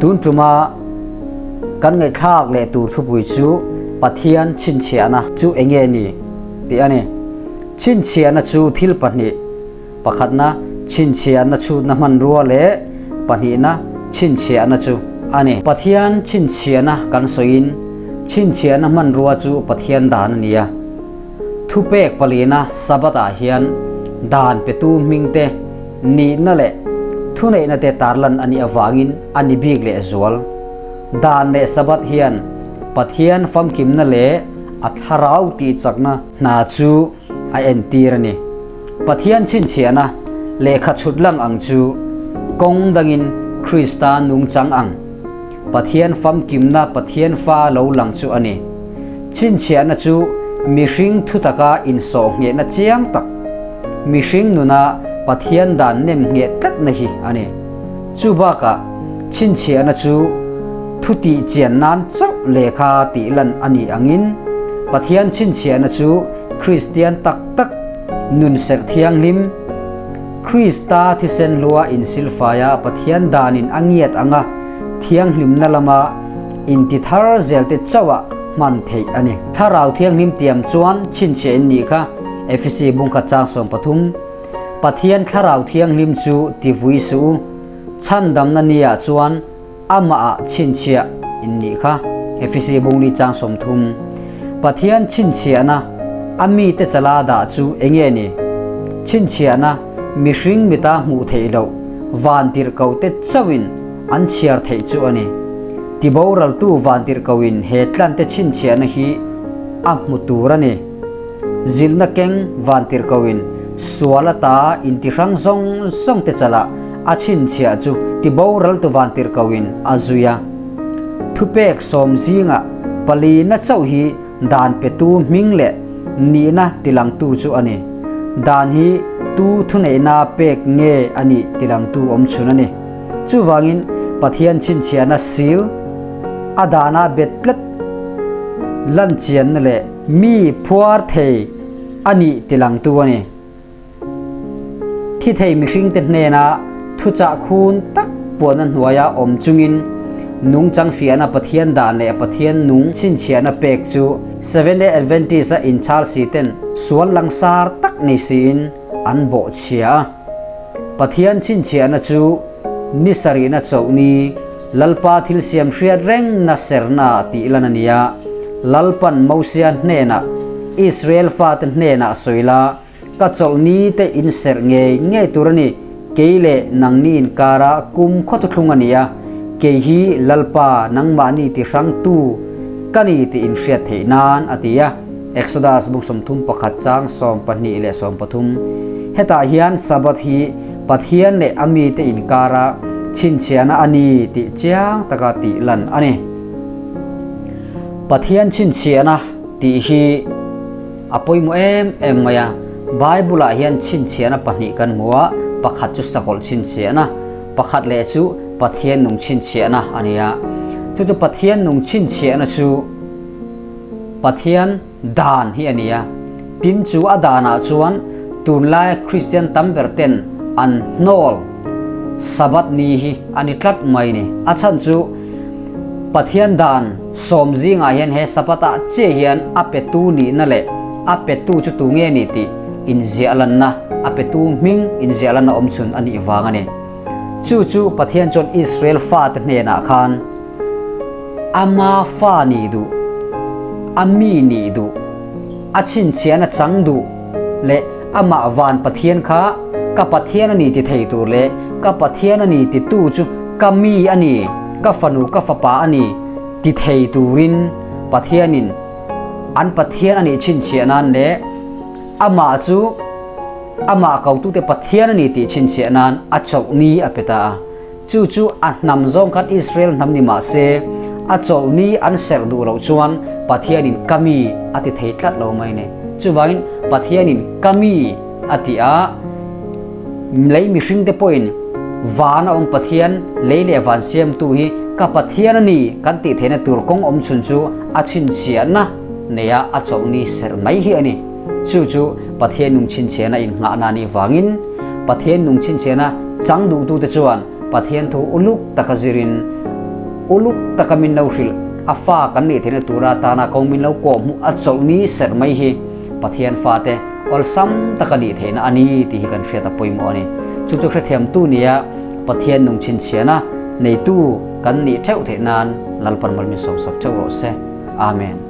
Tun tuma kan ngaihthlak leh tur thupui chu Pathian chhinchhiahna chu enge ni tih a ni. Chhinchhiahna chu thil pahnih, pakhatna chhinchhiahna chhutna hmanrua leh pahnihna chhinchhiahna chu a ni. Pathian chhinchhiahna kan sawiin chhinchhiahna hmanrua chu Pathian dan a ni a. Thupek palina Sabbath-ah hian dan petu hmingte nihna leh thuneihna te tarlan a nih avangin a ni bik leh zual. Dan leh Sabbath hian Pathian famkimna leh a thlarau tihchakna hna chu a entir a ni. Pathian chhinchhiahna lehkha chhut lang ang chu kawng dangin Krista nungchang ang Pathian famkimna Pathian fa lo lang chu a ni. Chhinchhiahna chu mihring thutaka insawh nghehna chiang tak, mihring nuna Pathian dan nem ngheh tlatna hi a ni. Chu bakah chhinchhiahna chu thu tih chian nan chauh lehkha tih lan a nih angin Pathian chhinchhiahna chu Kristian tak tak nun serh thianghlim, Krista thisen hlua insilfaia Pathian danin a ngiat anga thianghlimna lama inti thar zelte chauhah hman theih a ni. Thlarau Thianghlim tiam chuan chhinchhiah in nih kha Efesi bungkhat chang 13, Pathian Thlarau Thianghlim chu ti vui suh u, chhandamna niah chuan amah ah chhinchhiah in nih kha Efesi bungli chang 30, Pathian chhinchhiahna a mite chala dah chu enge ni? Chhinchhiahna mihring mita hmuh theih loh vantirhkohte chauhin an chhiar theih chu a ni. Tiboraltu vantirhkohin he tlante chhinchhiahna hi a hmu tur a ni. Zilhna keng vantirhkohin sual ata intihrang zawng zawngte chalah a chhinchhiah chu tiboraltu vantirhkohin a zui a. Thupek sawm zingah palina chauh hi dan petu hming leh nihna tilangtu chu a ni. Dan hi tu thuneihna pek nge a nih tilangtu awm chhun a ni. Chuvangin Pathian chhinchhiahna sil a dana bet tlat lan chianna leh mi phuar thei a nih tilangtu a ni. Thi thei mihringte hnena thuchah khun tak puanna hnuaia awm chungin nungchang fiahna Pathian dan leh Pathian nung chhinchhiahna pek chu Seventh-day Adventist-a inchhal siten sual langsar tak ni siin an bawhchhia a. Pathian chhinchhiahna chu ni sarihna chauh ni Lalpa thil siam hriat rengna serna tih lan a ni a. Lalpan Mosia hnenah, Israel fate hnenah sawi la, ka chawlh ni te in serh ngei ngei tur a ni, kei leh nangni inkara kum khawtuthlung a ni a, kei hi Lalpa nangmahni ti hrangtu ka ni tih in hriat theih nan, a ti a. Exodus buk 31 chang 12 leh 13. Hetah hian Sabbath hi Pathian leh a mite inkara chhinchhiahna a ni tih chiang taka tih lan a ni. Pathian chhinchhiahna tih hi a pawimawh em em mai a. Bible ah hian chhinchhiahna pahnih kan hmu a, pakhat chu sakawlh chhinchhiahna, pakhat leh chu Pathian nung chhinchhiahna a ni a. Chu chu Pathian nung chhinchhiahna chu Pathian dan hi a ni a. Tin chu a danah chuan tunlaia Kristian tam ber ten an hnawl Sabbath ni hi a ni tlat mai ni. A chhan chu Pathian dan sawm zingah hian he Sabbath ah chiah hian a petu nihna leh a petu chu tu nge ni tih inziah lanna, a petu hming inziah lanna awm chhun a nih vang a ni. Chu chu Pathian chuan Israel fate hnenah khan Ama fa nih duh, a mi nih duh, a chhinchhiahna chang duh leh amah van Pathian kha ka Pathian a ni ti thei tur leh ka Pathian a ni titu chu ka mi a ni, ka fanu ka fapa a ni ti thei turin Pathianin an Pathian a nih chhinchhiah nan leh amah chu amah kotute Pathian a ni tih chhinchhiah nan a chauhni a pe ta a. Chu chu a hnam zawng khan Israel hnam ni mah se, a chawlhni an serh duh loh chuan Pathianin ka mi a ti thei tlat lo mai ni. Chuvangin Pathianin ka mi a ti a, lei mihringte pawhin van a awm Pathian, lei leh van siamtu hi ka Pathian a ni kan tih theihna tur kawng awm chhun chu a chhinchhiahna neia a chawlhni serh mai hi a ni. Chu chu Pathian nung chhinchhiahna innghahna a nih vangin Pathian nung chhinchhiahna chang duhtute chuan Pathian thu uluk taka zirin Uluk taka min lo hrilh, a fa kan nih theihna tura tana kawng min lo kawhhmuh a chawlh ni serh mai hi Pathian fate awlsam taka nih theihna a ni tih hi kan hriat a pawimawh a ni. Chu chu hrethiamtu nia Pathian nung chhinchhiahna neitu kan nih theuh theih nan Lalpan mal min sawmsak theuh rawh se. Amen.